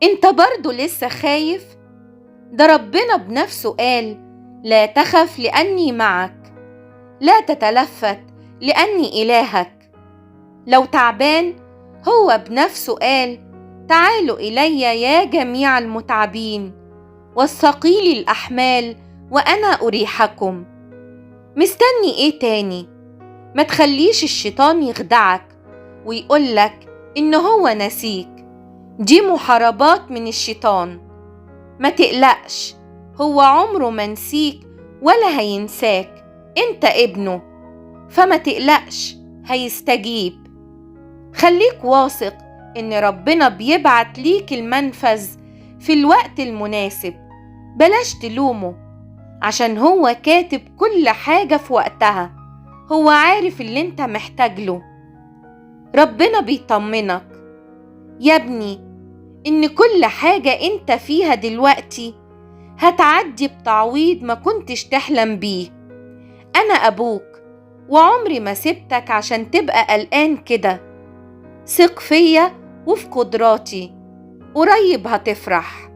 انت برضو لسه خايف؟ ده ربنا بنفسه قال: لا تخف لأني معك، لا تتلفت لأني إلهك. لو تعبان هو بنفسه قال: تعالوا إلي يا جميع المتعبين والثقيل الأحمال وأنا أريحكم. مستني إيه تاني؟ ما تخليش الشيطان يخدعك ويقولك إن هو نسيك. دي محاربات من الشيطان. ما تقلقش، هو عمره ما نسيك ولا هينساك، انت ابنه، فما تقلقش، هيستجيب. خليك واثق إن ربنا بيبعت ليك المنفذ في الوقت المناسب. بلاش تلومه، عشان هو كاتب كل حاجة في وقتها، هو عارف اللي انت محتاج له. ربنا بيطمنك يا ابني إن كل حاجة انت فيها دلوقتي هتعدي بتعويض ما كنتش تحلم بيه. أنا أبوك وعمري ما سبتك عشان تبقى قلقان كده. ثق فيا وفي قدراتي، قريب هتفرح.